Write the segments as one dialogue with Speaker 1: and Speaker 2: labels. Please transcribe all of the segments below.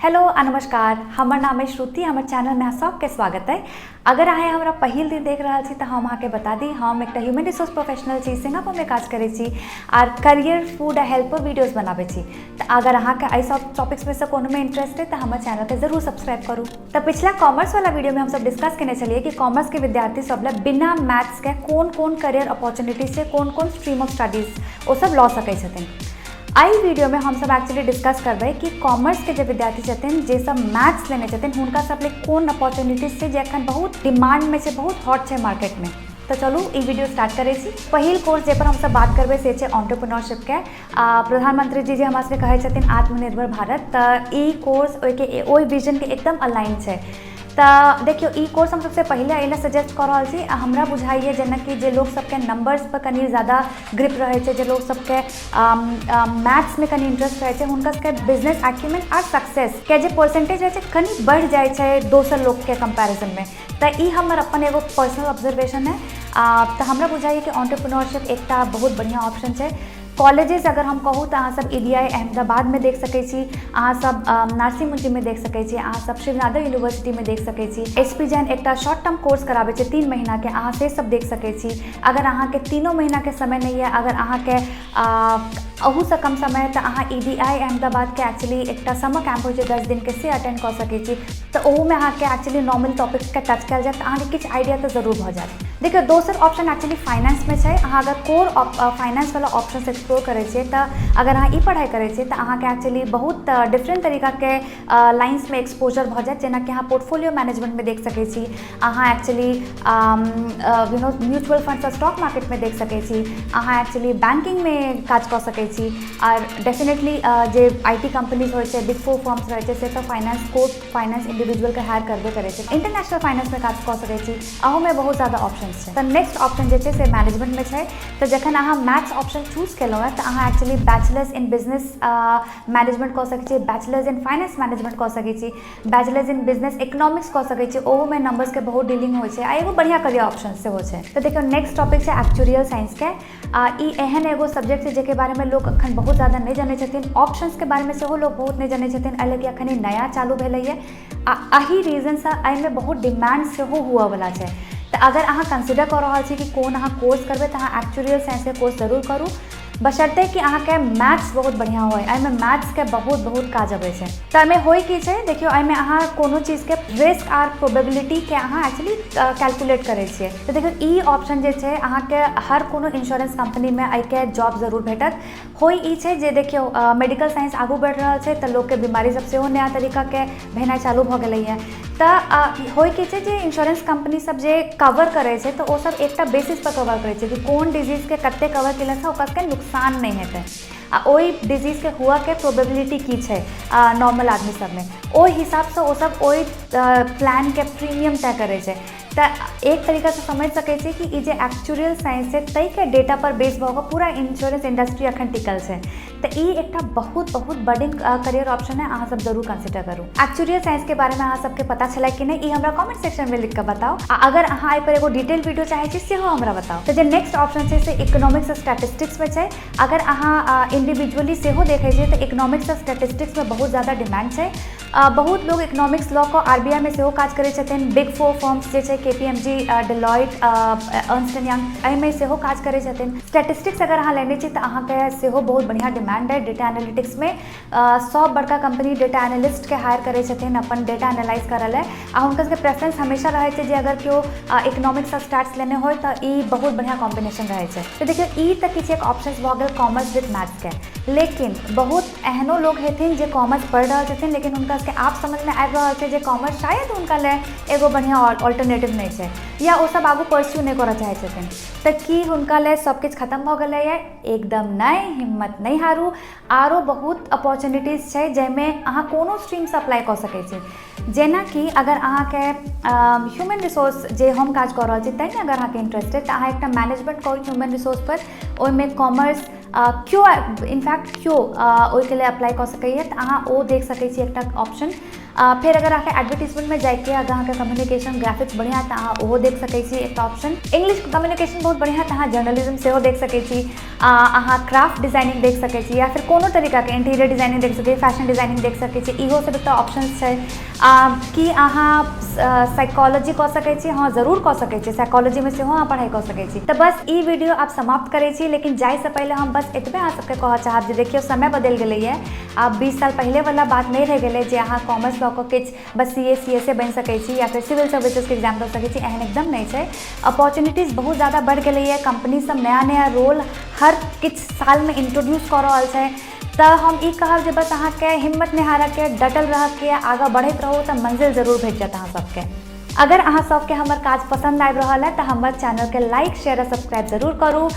Speaker 1: Hello आ नमस्कार। हमर नाम है श्रुति। हमर चैनलमे अहाँ सबके स्वागत है। अगर अहाँ हमरा पहिल दिन देख रहल छी तऽ हम अहाँके बता दी, हम एकटा ह्यूमन रिसोर्स प्रोफेशनल छी, सिंगापुरमे काज करै छी आर करियर, फूड आ हेल्थ पर वीडियोज बनाबै छी। तऽ अगर अहाँके एहि सब टॉपिक्समे सँ कोनोमे इंटरेस्ट है, तऽ हमर चैनलके जरूर सब्सक्राइब करू। तऽ पिछला कॉमर्स वाला वीडियोमे हमसब डिस्कस केने छलियै कि कॉमर्सके विद्यार्थी सब लए बिना मैथ्सके कोन कोन करियर अपॉर्चुनिटीज छै, कोन कोन स्ट्रीम ऑफ स्टडीज ओ सब लऽ सकै छथिन। एहि वीडियोमे हमसब एक्चुअली डिस्कस करबै कि कॉमर्सके जे विद्यार्थी छथिन, जे सब मैथ्स लेने छथिन, हुनका सब लेल कोन अपॉर्चुनिटीज छै, जे एखन बहुत डिमांडमे छै, बहुत हॉट छै मार्केटमे। तऽ चलू, ई वीडियो स्टार्ट करै छी। पहिल कोर्स जे पर हमसब बात करबै, से छै ऑन्टरप्रेन्योरशिपके। प्रधानमंत्री जी जे हमरा सबके कहै छथिन आत्मनिर्भर भारत, तऽ ई कोर्स ओहिके ओहि विजनके एकदम अलाइन छै। तऽ देखियौ, ई कोर्स हम सबसँ पहिले एहि लए सजेस्ट कऽ रहल छी। आ हमरा बुझाइए जेनाकि जे लोक सबके नंबर्स पर कनि ज्यादा ग्रिप रहै छै, जे लोक सबके मैथ्समे कनि इंटरेस्ट रहै छै, हुनका सबके बिजनेस एक्यूमेंट आर सक्सेसके जे परसेंटेज रहै छै, कनि बढ़ि जाइ छै दोसर लोकके कम्पैरिजनमे। तऽ ई हमर अपन एगो पर्सनल ऑब्जर्वेशन है। तऽ हमरा बुझाइए कि ऑन्टरप्रेन्योरशिप एकटा बहुत बढ़िआँ ऑप्शन छै। कॉलेजेस अगर हम कहू, तऽ अहाँसब ईडीआई अहमदाबादमे देख सकै छी, अहाँसब नरसी मुंजीमे देख सकै छी, अहाँसब शिवनादर यूनिवर्सिटीमे देख सकै छी। एस पी जैन एकटा शॉर्ट टर्म कोर्स कराबै छै 3 महीनाके, अहाँ से सब देख सकै छी। अगर अहाँके 3ओ महीनाके समय नहि यऽ, अगर अहाँके अहूसँ कम समय, तऽ अहाँ ईडीआई अहमदाबादके एक्चुअली एकटा समर कैम्प होइ छै 10 दिनके, से अटेंड कऽ सकै छी। तऽ ओहूमे अहाँके एक्चुअली नॉर्मल टॉपिक्सके टच कयल जायत, तऽ अहाँके किछु आइडिया तऽ जरूर भऽ जायत। देखियौ, दोसर ऑप्शन एक्चुअली फाइनेंसमे छै। अहाँ अगर कोर फाइनेंसवला ऑप्शंस एक्सप्लोर करै छियै, तऽ अगर अहाँ ई पढ़ाइ करै छियै, तऽ अहाँके एक्चुअली बहुत डिफरेंट तरीकाके लाइन्समे एक्सपोजर भऽ जायत। जेनाकि अहाँ पोर्टफोलियो मैनेजमेंटमे देख सकै छी, अहाँ एक्चुअली म्यूचुअल फंड्स आ स्टॉक मार्केटमे देख सकै छी, अहाँ एक्चुअली बैंकिंगमे काज कऽ सकै छी। आर डेफिनेटली जे IT companies होइ छै, बिग फोर फर्म्स रहै छै, से तऽ फाइनेंस कोर फाइनेंस इंडिविजुअलके हायर करबे करै छै। इंटरनेशनल फाइनेंसमे काज कऽ सकै छी। अहूमे बहुत ज्यादा ऑप्शंस छै। तऽ नेक्स्ट ऑप्शन जे छै, से मैनेजमेंटमे छै। तऽ जखन अहाँ मैथ्स ऑप्शन चूज केलहुँ हँ, तऽ अहाँ actually bachelors in business management कऽ सकै छी, बैचलर्स इन फाइनेंस मैनेजमेंट कऽ सकै छी, बैचलर्स इन बिजनेस इकोनॉमिक्स कऽ सकै छी। ओहोमे नंबर्सके बहुत डीलिंग होइ छै आ एगो बढ़िआँ करियर ऑप्शन सेहो छै। तऽ देखियौ, नेक्स्ट टॉपिक छै एक्चुरियल साइंसके। आ ई एहन एगो सब्जेक्ट छै, जाहिके बारेमे लोक अखन बहुत ज्यादा नहि जनै छथिन। ऑप्शंसके बारेमे सेहो लोक बहुत नहि जनै छथिन, एहि लए कि अखन ई नया चालू भेलैए। आ एहि रीजनसँ एहिमे बहुत डिमांड सेहो हुअवला छै। तऽ अगर अहाँ कंसिडर कऽ रहल छी कि कोन अहाँ कोर्स करबै, तऽ अहाँ एक्चुरियल साइंसके कोर्स जरूर करू, बशर्ते कि अहाँके मैथ्स बहुत बढ़िआँ होइ। एहिमे मैथ्सके बहुत बहुत काज अबै छै। तऽ एहिमे होइ की छै? देखियौ, एहिमे अहाँ कोनो चीजके रिस्क आर प्रोबेबिलिटीके अहाँ एक्चुअली कैलकुलेट करै छियै। तऽ देखियौ, ई ऑप्शन जे छै, अहाँके हर कोनो इंश्योरेंस कंपनीमे एहिके जॉब जरूर भेटत। होइ ई छै जे देखियौ, मेडिकल साइंस आगू बढ़ि रहल छै, तऽ लोकके बीमारी सब सेहो नया तरीकाके भेनाइ चालू भऽ गेलैए। तऽ होइ की छै जे इंश्योरेंस कंपनी सब जे कवर करै छै, तऽ ओसब एकटा बेसिस पर कवर करै छै कि कोन डिजीजके कते कवर केलासँ ओकरा सबके नुकसान नहि हेतै आ ओहि डिजीजके हुअके प्रोबेबिलिटी की छै नॉर्मल आदमी सबमे। ओहि हिसाबसँ ओसब ओहि प्लानके प्रीमियम तय करै छै। तऽ एक तरीकासँ समझि सकै छी कि ई जे एक्चुरियल साइंस छै, ताहिके डेटा पर बेस भऽ कऽ पूरा इंश्योरेंस इंडस्ट्री अखन टिकल छै। तऽ ई एकटा बहुत बहुत बडिंग करियर ऑप्शन है। अहाँ सब जरूर कंसिडर करू। एक्चुरियल साइंसके बारेमे अहाँ सबके पता छलै कि नहि, ई हमरा कमेंट सेक्शनमे लिख कऽ बताउ। आ अगर अहाँ एहि पर एगो डिटेल वीडियो चाहै छी, सेहो हमरा बताउ। तऽ जे नेक्स्ट ऑप्शन छै, से इकोनॉमिक्स आ स्टैटिस्टिक्समे छै। अगर अहाँ इंडिविजुअली सेहो देखै छियै, तऽ इकोनॉमिक्स आ स्टैटिस्टिक्समे बहुत ज्यादा डिमांड छै। बहुत लोग इकोनॉमिक्स लऽ कऽ आरबीआईमे सेहो काज करै छथिन। बिग फोर फर्म्स जे छै, KPMG, Deloitte, Ernst and young, एहिमे सेहो काज करै छथिन। स्टैटिस्टिक्स अगर अहाँ लेने छी, तऽ अहाँके सेहो बहुत बढ़िआँ डिमांड अइ। डेटा एनालिटिक्समे सब बड़का कंपनी डेटा एनालिस्टके हायर करै छथिन अपन डेटा एनालाइज करऽ लए। आ हुनकर सबके प्रेफरेंस हमेशा रहै छै जे अगर केओ इकोनॉमिक्स आ स्टैट्स लेने होय, तऽ ई बहुत बढ़िआँ कॉम्बिनेशन रहै छै। तऽ देखियौ, ई तऽ किछु एक ऑप्शंस भऽ गेल कॉमर्स विथ मैथ्सके। लेकिन बहुत एहनो लोक हेथिन जे कॉमर्स पढ़ि रहल छथिन, लेकिन हुनका सबके आब समझमे आबि रहल छै जे कॉमर्स शायद हुनका लए एगो बढ़िआँ ऑल्टरनेटिव नहि छै या ओसब आगू परस्यू नहि करऽ चाहै छथिन। तऽ की हुनका लए सब किछु खतम भऽ गेलैए? एकदम नहि। हिम्मत नहि हारू। आरो बहुत अपॉर्चुनिटीज छै, जाहिमे अहाँ कोनो स्ट्रीमसँ अप्लाई कऽ सकै छी। जेनाकि अगर अहाँके ह्यूमन रिसोर्स, जे हम काज कऽ रहल छी, ताहिमे अगर अहाँके इंटरेस्ट अइ, तऽ अहाँ एकटा मैनेजमेंट करू ह्यूमन रिसोर्स पर। ओहिमे कॉमर्स केओ, इनफैक्ट केओ ओहिके लेल अप्लाई कऽ सकैए। तऽ अहाँ ओ देख सकै छी एकटा ऑप्शन। फेर अगर अहाँके एडवर्टीजमेंटमे जाइके, अगर अहाँके कम्युनिकेशन ग्राफिक्स बढ़िआँ, तऽ अहाँ ओहो देख सकै छी एकटा ऑप्शन। इंग्लिश कम्युनिकेशन बहुत बढ़िआँ, तऽ अहाँ जर्नलिज्म सेहो देख सकै छी। अहाँ क्राफ्ट डिजाइनिंग देख सकै छी, या फिर कोनो तरीकाके इंटीरियर डिजाइनिंग देख सकै छी, फैशन डिजाइनिंग देख सकै छी। इहो सब एकटा ऑप्शंस छै। की अहाँ साइकोलॉजी कऽ सकै छी? हँ, जरूर कऽ सकै छी। साइकोलॉजीमे सेहो अहाँ पढ़ाइ कऽ सकै छी। तऽ बस ई वीडियो आब समाप्त करै छी, लेकिन जाइसँ पहिले हम बस एतबे अहाँ सबके कहऽ चाहब जे देखियौ, समय बदलि गेलैए। आब 20 साल पहिलेवला बात नहि रहि गेलै जे अहाँ कॉमर्स लऽ कऽ किछु बस सी ए, सी एस ए बनि सकै छी या फेर सिविल सर्विसेजके एग्जाम दऽ सकै छी। एहन एकदम नहि छै। अपॉर्चुनिटीज बहुत ज्यादा बढ़ि गेलैए। कम्पनी सब नया नया रोल हर किछु सालमे इंट्रोड्यूस कऽ रहल छै। तऽ हम ई कहब जे बस अहाँके हिम्मत नहि हारऽके, डटल रहऽके, आगाँ बढ़ैत रहू, तऽ मंजिल जरूर भेट जायत अहाँ सबके। अगर अहाँ सबके हमर काज पसन्द आबि रहल है, तऽ हमर चैनलके लाइक, शेयर आ सब्सक्राइब जरूर करू।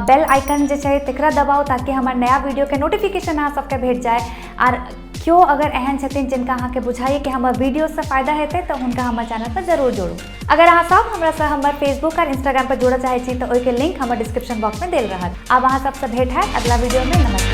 Speaker 1: बेल आइकन जे छै, तकरा दबाउ, ताकि हमर नया वीडियोके नोटिफिकेशन अहाँ सबके भेट जाय। आर केओ अगर एहन छथिन जिनका अहाँके बुझाइए कि हमर वीडियोसँ फायदा हेतै, तऽ हुनका हमर चैनल पर जरूर जोड़ू। अगर अहाँ सब हमरासँ हमर फेसबुक आओर इंस्टाग्राम पर जुड़ऽ चाहै छी, तऽ ओहिके लिंक हमर डिस्क्रिप्शन बॉक्समे देल रहत। आब अहाँ सबसँ भेंट हैत अगला वीडियोमे। नमस्कार।